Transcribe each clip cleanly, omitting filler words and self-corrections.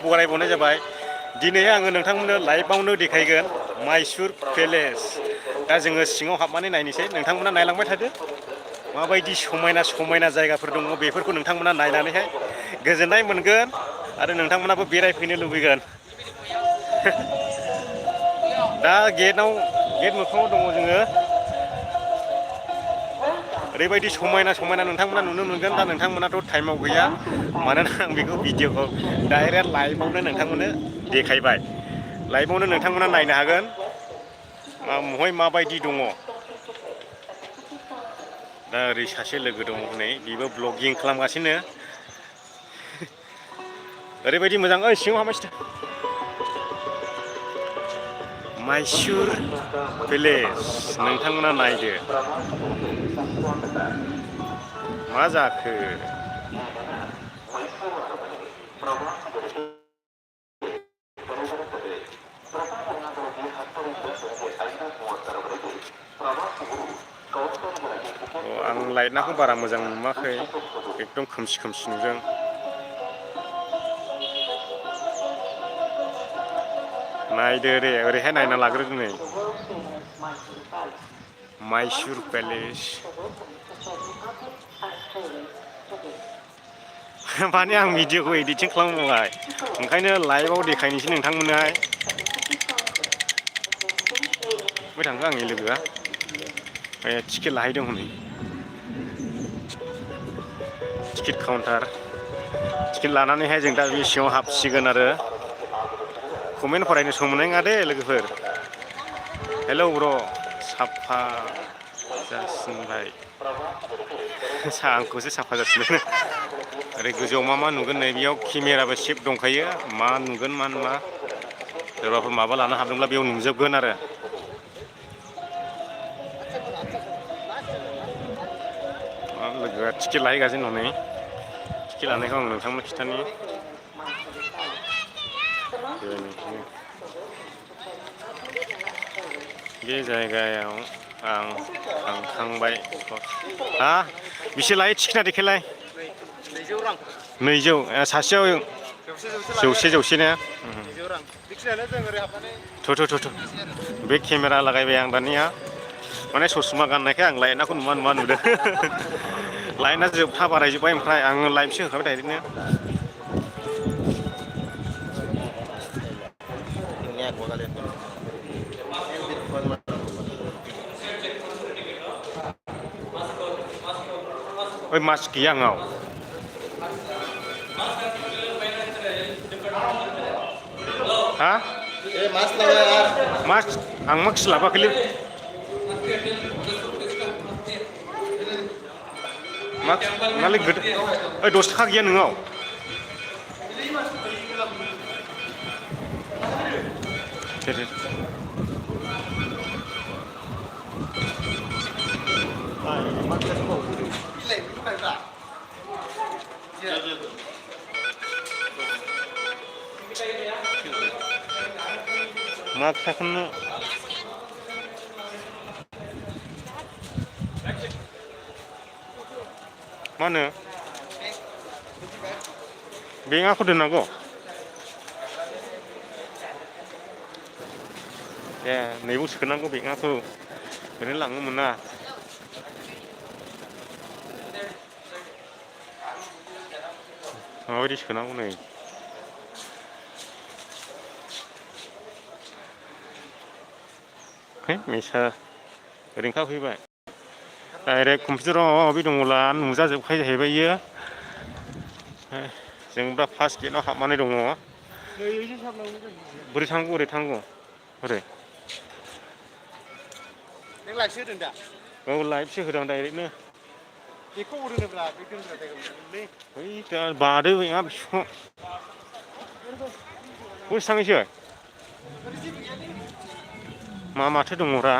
बरायबावनाय जाबाय दिनै आङो नोंथांमोननो लाइभआवनो देखायगोन माइसुर पेलेस दा जोङो सिङाव हाबनानै नायनोसै नोंथांमोना नायलांबाय थादो माबायदि समायना समायना जायगाफोर दङ बेफोरखौ नोंथांमोना नायनानैहाय गोजोननाय मोनगोन आरो नोंथांमोनाबो बेरायफैनो लुबैगोन दा गेट मोखाङाव दङ जोङो ओरैबायदि समायना समायना नोंथांमोना नुनो मोनगोन दा नोंथांमोनाथ' टाइमाव गैया मानोना आं बेखौ भिडिअखौ डाइरेक्ट लाइभआवनो नोंथांमोननो देखायबाय लाइभआवनो नोंथांमोना नायनो हागोन महाय माबायदि दङ दा ओरै सासे लोगो दङ हनै बेबो ब्लगिं खालामगासिनो ओरैबायदि मोजां ओइ सिङाव हाबनोसै माइसुर पेलेस नोंथांमोना नायदो मा जाखो आं लाइटनाखौ बारा मोजां नुवाखै एकदम खोमसि खोमसि नुदों नायदो दे ओरैहाय नायना लाग्रोदो नै माइसुर पेलेस माने आं भिडिअखौ इडिटिं खालामबाय ओंखायनो लाइभआव देखायनोसै नोंथांमोननोहाय बबेहाय थांखो आंनि लोगोआ टिकेट लाहैदों हनै टिकेट काउन्टार टिकेट लानानैहाय जों दा बे सिङाव हाबसिगोन आरो कमेन्ट फरायनो सम मोननाय नङा दे लोगोफोर हेलौ ब्र' साफा जासिनबाय आंखौसो साफा जासिनबाय ओरै गोजौआव मा नुगोन नै बेयाव केमेराबो सेफ दंखायो मा नुगोन मा नुवा सोरबाफोर माबा लानो हादोंब्ला बेयाव नुजोबगोन आरो लोगोआ टिकेट लाहैगासिनो दं नै टिकेट लानायखौ आं नोंथांमोन खिथानि बे जायगायाव आं थांखांबाय हा बेसे लायो टिकेटआ देखायलाय 200 रां 200 सासेयाव जौसे ने थ' बे केमेरा लागायबाय आं दानिया माने ससमा गाननायखाय आं लाइटनाखौ नुवा नुवा नुदों लाइटना जोबथा बारायजोब्बाय ओमफ्राय आङो लाइभसो होखाबाय थादोंनो ओइ मास्क गैया आंनाव हा मास्क आं मास्क लाबोआखैलै मास्क नङालै गोदो ओइ 10 थाखा गैया नोंनाव दे मास्कखौनो मा होनो बेंकआखौ दोननांगौ ए नैबाव सोनांगौ बेंकआखौ ओरैनो लांनो मोना माबायदि सोनांगौ नै मेसा ओरैनो फैबाय डाइरेक्ट कम्पिउटाराव माबा माबि दङब्ला नुजाजोबखायो जाहैबाय इयो जों दा फार्स्ट गेटआव हाबनानै दङ बोरै थांगौ ओरै थांगौ ओरै नों लाइटसो होदों दा औ लाइटसो होदों डाइरेक्टनो बेखौ अर होनोब्ला बे दोनग्रा जायगायावलै है दा बादो बेंकआ बिसिबां बसे थांनोसै माथो दङरा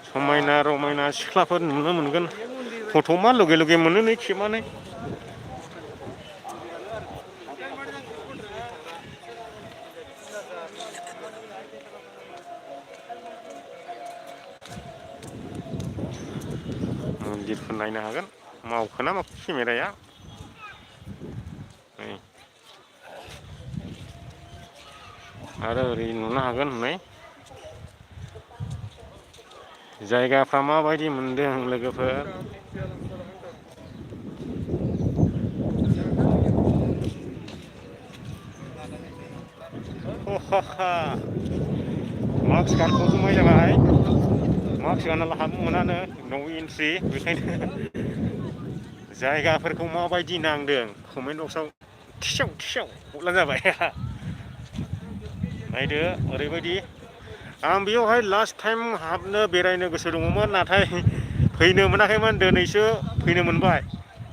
समायना रमायना सिख्लाफोर नुनो मोनगोन फट' मा लगे लगे मोनो नै खेबनानै मन्दिरफोर नायनो हागोन मावखोना माखो केमेराया आरो ओरै नुनो हागोन हनै जायगाफ्रा माबायदि मोनदों लोगोफोर मास्क गानखांजोबनाय जाबाय मास्क गानाला हाबनो मोनानो नो एन्ट्रि बेखायनो जायगाफोरखौ माबायदि नांदों कमेन्ट बक्सआव थिसौ थिसौ हरब्लानो जाबाय नायदो ओरैबायदि आं बेयावहाय लास्ट टाइम हाबनो बेरायनो गोसो दङमोन नाथाय फैनो मोनाखैमोन दिनैसो फैनो मोनबाय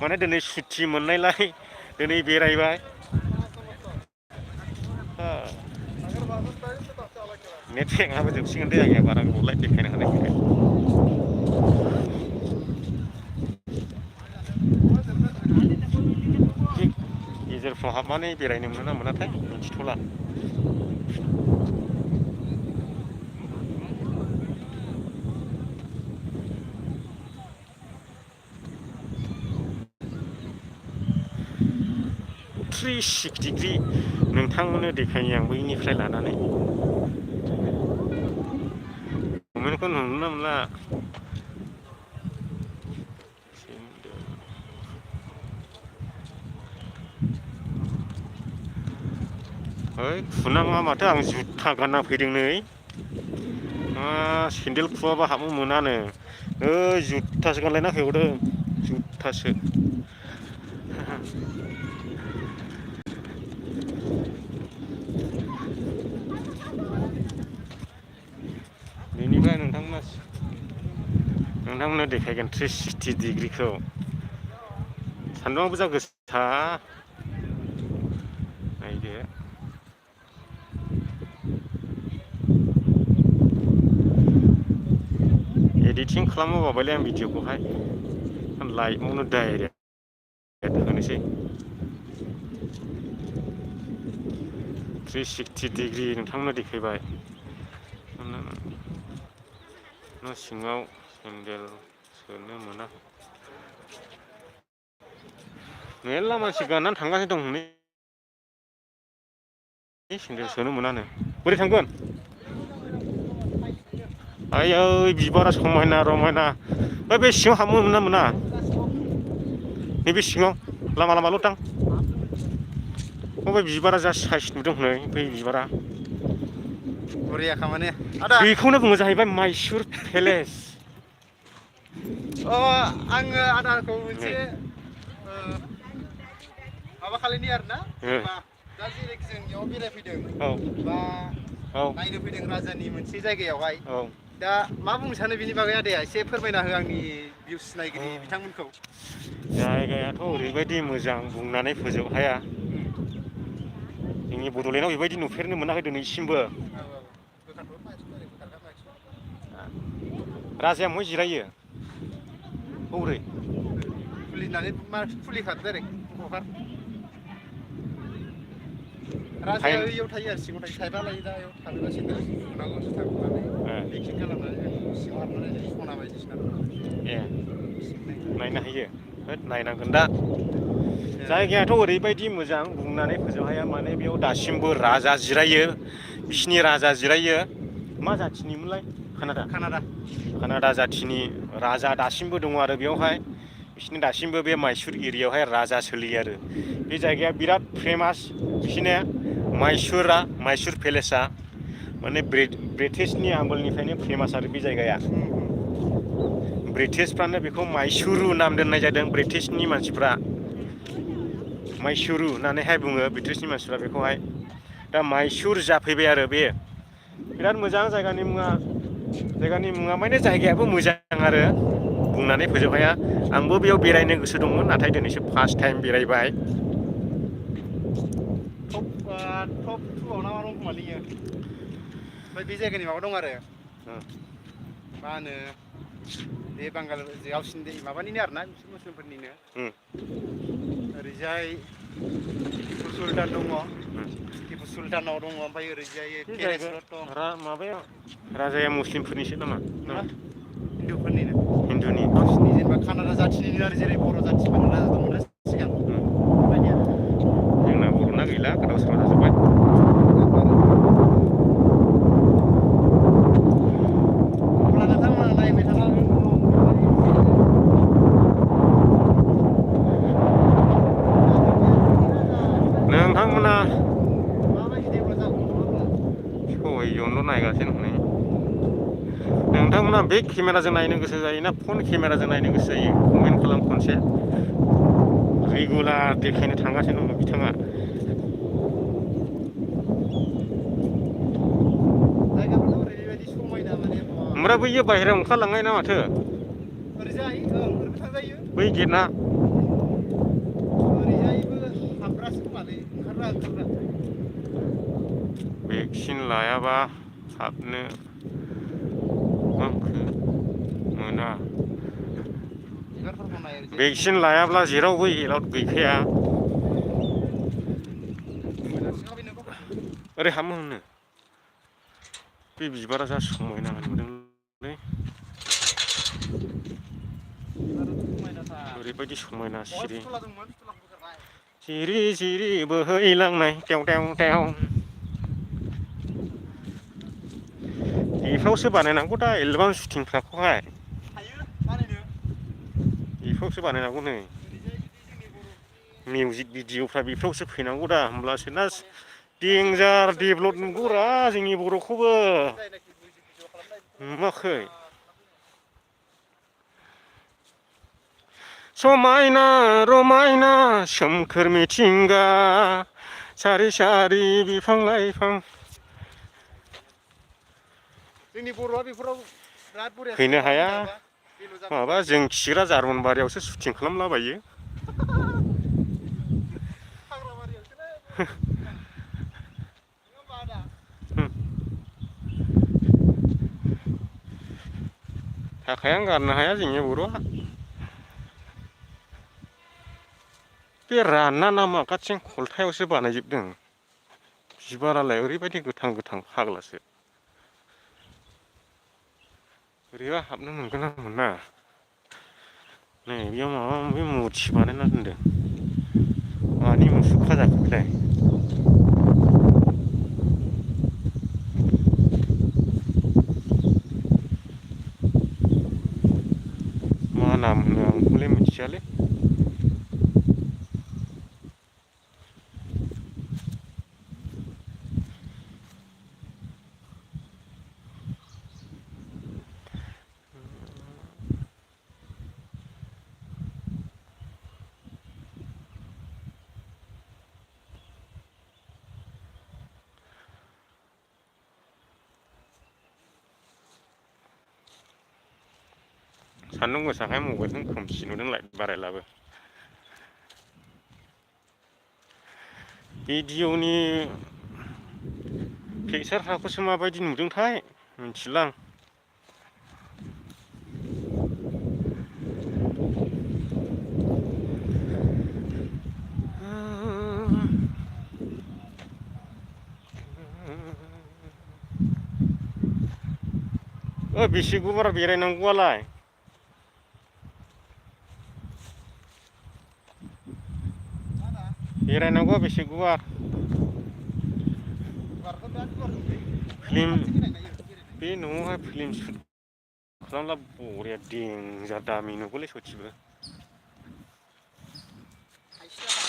माने दिनै सुटि मोननायलाय दिनै बेरायबाय नेट पेकआबो जोबसिगोन दे आंनिया बारा गोबावलाय देखायनो हानायखाय गेजेरफ्राव हाबनानै बेरायनो मोनो ना मोनाथाय मिथिथ'ला थ्रि सिक्सटि डिग्रि नोंथांमोननो देखायो आं बैनिफ्राय लानानै कमेन्टखौ नुनो मोनला ओइ खुनाङा माथो आं जुथा गानना फैदों नै सेन्देल खुवाबा हाबनो मोनानो ओइ जुथासो गानलायना फैबावदों जुथासो बेनिफ्राय नोंथांमोननो देखायगोन 360 डिग्रिखौ सान्दुङाबो जा गोसा नायदो एडिटिं खालामनो बाबायलै आं भिडिअखौहाय लाइभआवनो डाइरेक्ट होनोसै 360 डिग्रि नोंथांमोननो देखायबाय न' सिङाव सेन्देल सोनो मोना मेरला मानसि गाननानै थांगासिनो दं हनै सेन्देल सोनो मोनानो बोरै थांगोन आयै बिबारा समायना रमायना बे सिङाव हाबनो मोना मोना नैबे सिङाव लामा लामाल' दां बे बिबारा जा साइस नुदों हनै बै बिबारा बरियाखा माने आदा बेखौनो बुङो जाहैबाय माइसुर पेलेस आङो आदाखौ मोनसे माबा खालायनि आरोना जेनेबा दा जेरै जोंनियाव बेरायफैदों बा नायनो फैदों राजानि मोनसे जायगायावहाय दा मा बुंनो सानो बिनि बागै आदाया एसे फोरमायना हो आंनि भिउस नायगिरि बिथांमोनखौ जायगायाथ' ओरैबायदि मोजां बुंनानै फोजोब हाया जोंनि बड'लेण्डआव बेबायदि नुफेरनो मोनाखै दिनैसिमबो राजाया महाय जिरायो हौरै खुलिनानै मा खुलिखादो डाइरेक्ट हगार राजाया ओइयाव थायो आरो सिङाव थायो साइडआ लायो दा बेयाव थाङोबा सेन्देल खुनांगौ जुथा खुनानै भेक्सिन खालामनानै सिङाव हाबनानै जायो सना बायदिसिना दं ए नायनो हायो नायनांगोन दा जायगायाथ' ओरैबायदि मोजां बुंनानै फोजोब हाया माने बेयाव दासिमबो राजा जिरायो बिसिनि राजा जिरायो मा जाथिनिमोनलाय कानाडा जाथिनि राजा दासिमबो दङ आरो बेयावहाय बिसिनि दासिमबो बे माइसुर एरियायावहाय राजा सोलियो आरो बे जायगाया बिराद फेमास बिसिनिया माइसुर पेलेसा माने ब्रिटिशनि आमोलनिफ्रायनो फेमास आरो बे जायगाया ब्रिटिशफ्रानो बेखौ माइसुरु नाम दोननाय जादों ब्रिटिशनि मानसिफ्रा माइसुरु होननानैहाय बुङो ब्रिटिशनि मानसिफ्रा बेखौहाय दा माइसुर जाफैबाय आरो बे बिराद मोजां जायगानि मुङा माने जायगायाबो मोजां आरो बुंनानै फोजोब हाया आंबो बेयाव बेरायनो गोसो दंमोन नाथाय दिनैसो फार्स्ट टाइम बेरायबाय टप टुआव ना मा दं खोमालै इयो ओमफ्राय बे जायगानि माबा दं आरो मा होनो बे बांगाल गावसिनि माबानिनो आरोना बिसोर मुस्लिमफोरनिनो ओरैजाय टिपु सुलतान दङ टिपु सुलतानाव दङ ओमफ्राय ओरैजाय माबाया राजाया मुस्लिमफोरनिसो नामा हिन्दुफोरनिनो हिन्दुनि गावसिनि जेनेबा कानाडा जाथिनिनो आरो जेरै बर' जाथिफोरनि राजा दंमोन सिगां बेबायदि आरो जोंना बर'ना गैला गोदाव सोराव जाजोब्बाय नोंथांमोना माबायदि डेभेलप जागौ नङा होमबा सयजनल' नायगासिनो हनै नोंथांमोना बे केमेराजों नायनो गोसो जायोना फन केमेराजों नायनो गोसो जायो कमेन्ट खालाम खनसे रेगुलार देखायनो थांगासिनो दङ बिथाङा जायगाफोरथ' ओरैबायदि समायना माने ओमफ्राय बैयो बाहेरायाव ओंखारलांनाय ना माथो ओरैजाय ओरैबो थांजायो बै गेटना ओरैजायबो हाबग्रासो खोमालै ओंखारग्रा भेक्सिन लायाबा हाबनो हांखो मोना बिबारफोरखौ नाय ओरैजाय भेक्सिन लायाब्ला जेरावबो एलाउड गैखाया ओरै हाबनो होनो बे बिबारा जा समायना नुदोंलै ओरैबायदि समायना सिरि जिरि जिरि बोहैलांनाय टेव टेव टेव बेफ्रावसो बानायनांगौ दा एलबाम शुटिंफ्राखौहाय बेफ्रावसो बानायनांगौ नै मिउजिक भिडिअफ्रा बेफ्रावसो फैनांगौ दा होमब्लासो ना देन्जार डेभलप नुगौरा जोंनि बर'खौबो नुवाखै समायना रमायना सोमखोर मिथिंगा सारि सारि बिफां लाइफां जोंनि बर'आ बेफोराव बिराद बरिया फैनो हाया माबा जों हाग्राबारियावसो खिग्रा जारमनबारियावसो शुटिं खालामलाबायो थाखायानो गारनो हाया जोंनि बर'आ बे रानना ना मा गासिन खलथायावसो बानायजोबदों बिबारालाय ओरैबायदि गोथां गोथां फाग्लासो बोरैबा हाबनो मोनगोन ना मोना नै बेयाव माबा माबि मुरथि बानायना दोनदों मानि मुसुखा जाखोथाय मा नाम होनो आं बेखौलाय मिथियालै सान्दुं गोसाखाय मबाइलजों खोमसि नुदों लाइट बारायलाबो भिडिअनि पिकचारफ्राखौसो माबायदि नुदोंथाय मिथिलां बेसे गुवार बेरायनांगौआलाय बेरायनांगौआ बेसे गुवार फिल्म बे न'आवहाय फिल्म शुट खालामब्ला बरिया देन्जार दामि नुगौलै सयथिबो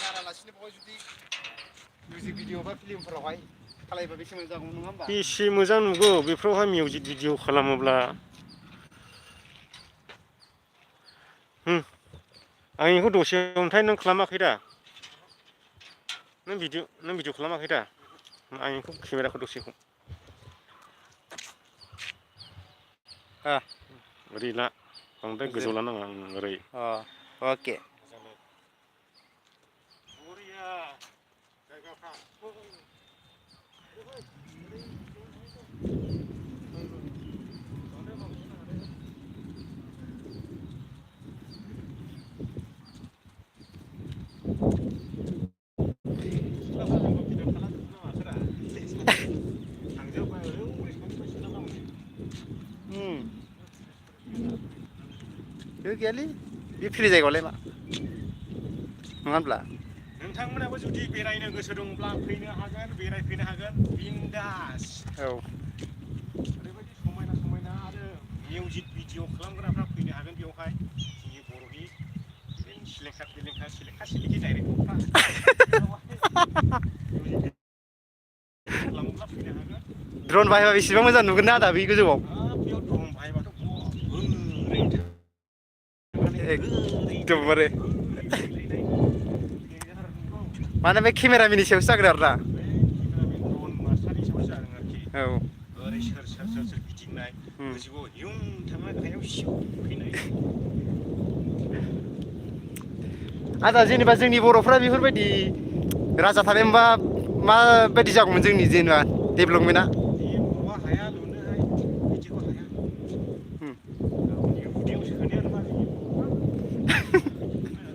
गारालासिनो बेवहाय जुदि मिउजिक भिडिअ बा फिल्मफोरावहाय खालायबा बेसे मोजां जागौमोन नङा होमबा बेसे मोजां नुगौ बेफोरावहाय मिउजिक भिडिअ खालामोब्ला आं बेखौ दसे हमथाय नों खालामाखै दा नों भिडिअ खालामाखै दा आं बेखौ केमेराखौ दसे ओरै ला बांद्राय गोजौ लानाङा आं ओरै अके बरिया जायगाफ्रा बे गैयालै बे फ्रि जायगायावलाय मा नङा होनब्ला नोंथांमोनाबो जुदि बेरायनो गोसो दंब्ला फैनो हागोन बेरायफैनो हागोन बिन्दास ओरैबायदि समायना समायना आरो मिउजिक भिडिअ खालामग्राफ्रा फैनो हागोन बेवहाय जोंनि बर'नि सिलेखा सिलेखा सिलेखा सिलेखि डाइरेक्टरफ्रा ड्रन बाहायबा बेसेबां मोजां नुगोन ना आदा बे गोजौआव बेयाव द्रन बाहायबाथ' एकदमबारे माने बे केमेरामेननि सायावसो जागोन आरो ना द्रन मास्टारनि सायावसो जादों आरोखि औ ओरै सोर गिदिंनाय गोजौआव हिउं थांनाय गाहायाव सिउ फैनाय आदा जेनेबा जोंनि बर'फ्रा बेफोरबायदि राजा थानाय मोनबा माबायदि जागौमोन जोंनि जेनेबा डेभेलपमेन्टआ बर'आ हाया लुनोहाय बिदिखौ हाया गावनि उदैयाव सोनायानो मा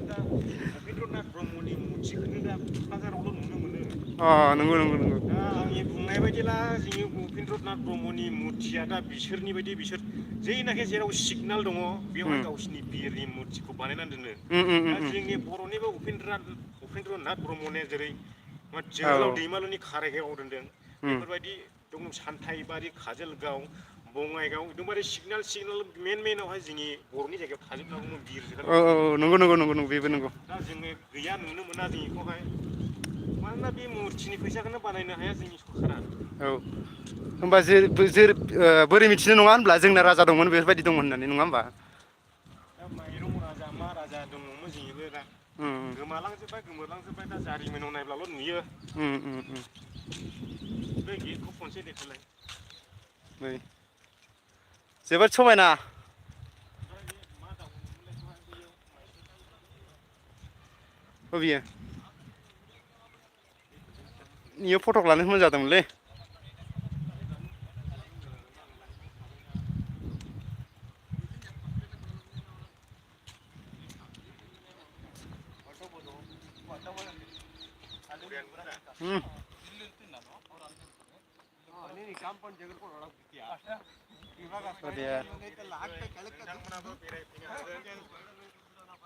दा उपेन्द्रनाथ ब्रह्मनि मुर्तिखौनो दा क'क्राझारावल' नुनो मोनो नंगौ दा आंनि बुंनाय बायदिला जोंनि उपेन्द्रनाथ ब्रह्मनि मुर्तिया दा बिसोरनि बायदि बिसोर जेनाखि जेराव सिगनाल दङ बेवहाय गावसिनि बिरनि मुर्तिखौ बानायनानै दोनो दा जोंनि बर'निबो उपेन्द्रनाथ ब्रह्मने जेरै जोहोलाव दैमालुनि कारागायाव दोनदों बेफोरबायदि दङ सान्थाइबारि काजलगाव बङाइगाव एकदमबारे सिगनाल मेनावहाय जोंनि बर'नि जायगायाव थाजोबनांगौमोन बिर नंगौ बेबो नंगौ दा जोङो गैया नुनो मोना जों बेखौहाय मानोना बे मुर्तिनि फैसाखौनो बानायनो हाया जोंनि सरखारा होमबा बोरै मिथिनो नङा होनब्ला जोंना राजा दंमोन बेफोरबायदि दंमोन होननानै नङा होमबा दा माइरं राजा मा राजा दङमोन जोंनिबो दा गोमोरलांजोब्बाय दा जारिमिनाव नायब्लाल' नुयो बे गेटखौ खनसे देखायलाय जोबोद समायना बबेयो इयो फटक लानो मोजां जादोंमोनलै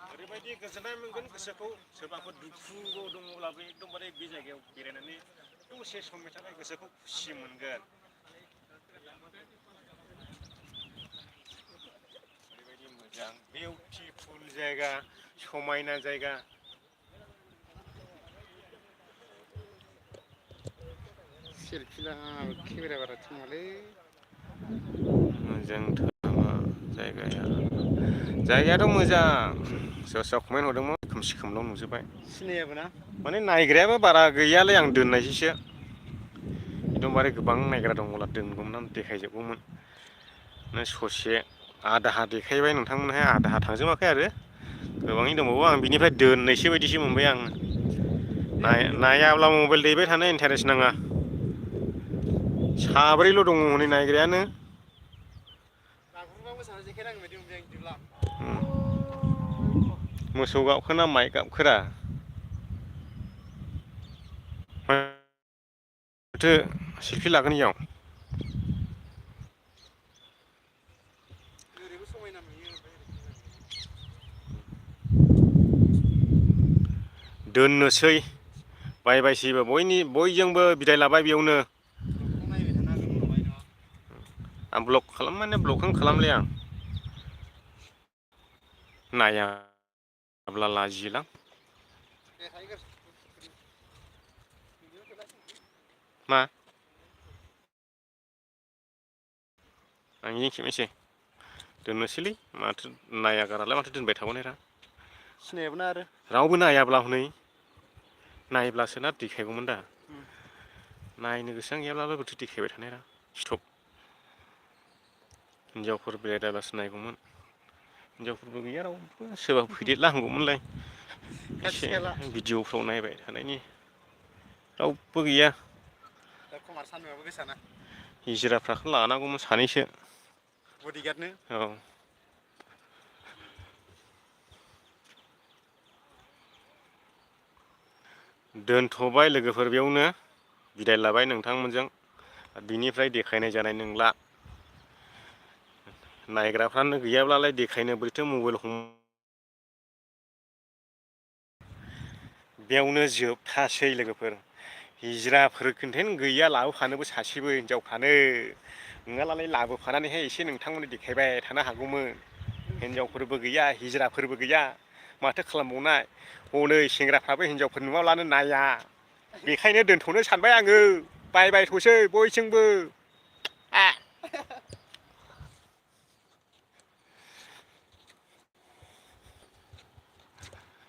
ओरैबायदि गोजोननाय मोनगोन गोसोखौ सोरबाफोर दुखु दङब्लाबो एकदमबारे बे जायगायाव बेरायनानै दसे समनि थाखाय गोसोखौ खुसि मोनगोन ओरैबायदि मोजां बिउटिफुल जायगा समायना जायगा सेलफि लानो केमेरा बारा थिनोलै मोजांथार जायगायाथ' मोजां सोरबा कमेन्ट हरदोंमोन खोमसि खोमलाव नुजोबबाय सिनायाबो ना माने नायग्रायाबो बारा गैयालै आं दोननायसैसो एकदमबारे गोबां नायग्रा दंब्ला दोनगौमोन आं देखायजोबगौमोन ससे आधा देखायबाय नोंथांमोनहाय आधा थांजोबाखै आरो गोबाङै दंबावो आं बिनिफ्राय दोननायसो बायदिसो मोनबाय आं नायाब्ला मबाइल दैबाय थानो इन्टारेस्ट नाङा साब्रैल' दङ हनै नायग्रायानो मोसौ गाबखोना माइ गाबखोरा माथो सेलफि लागोन इयाव दोननोसै बायबायसैबो बयजोंबो बिदाय लाबाय बेयावनो आं ब्लक खालाम माने ब्लकखौनो खालामलै आं नायाब्ला लाजियोलां मा आं इजों खेबनोसै दोननोसैलै माथो नायागारालाय माथो दोनबाय थाबावनायरा सिनायाबोना आरो रावबो नायाब्ला हनै नायब्लासो ना देखायगौमोन दा नायनो गोसोआनो गैयाब्लाबो बोरैथो देखायबाय थानायरा स्टप हिनजावफोर बेरायलायबासो नायगौमोन हिनजावफोरबो गैया रावबो सोरबा फैदेरला हांगौमोनलाय एसे भिडिअफ्राव नायबाय थानायनि रावबो गैया दा खमार सान्दुंआबो गोसाना हिजिराफ्राखौ लानांगौमोन सानैसो बडिगार्डनो औ दोनथ'बाय लोगोफोर बेयावनो बिदाय लाबाय नोंथांमोनजों बिनिफ्राय देखायनाय जानाय नंला नायग्राफ्रानो गैयाब्लालाय देखायनो बोरैथो मबाइल बेयावनो जोबथासै लोगोफोर हिजिराफोर खोन्थायानो गैया लाबोफानोबो सासेबो हिनजावफ्रानो नङाब्लालाय लाबोफानानैहाय एसे नोंथांमोननो देखायबाय थानो हागौमोन हिनजावफोरबो गैया हिजिराफोरबो गैया माथो खालामबावनाय हनै सेंग्राफ्राबो हिनजावफोर नुवाब्लानो नाया बेखायनो दोनथ'नो सानबाय आङो बाय बाय थसै बयजोंबो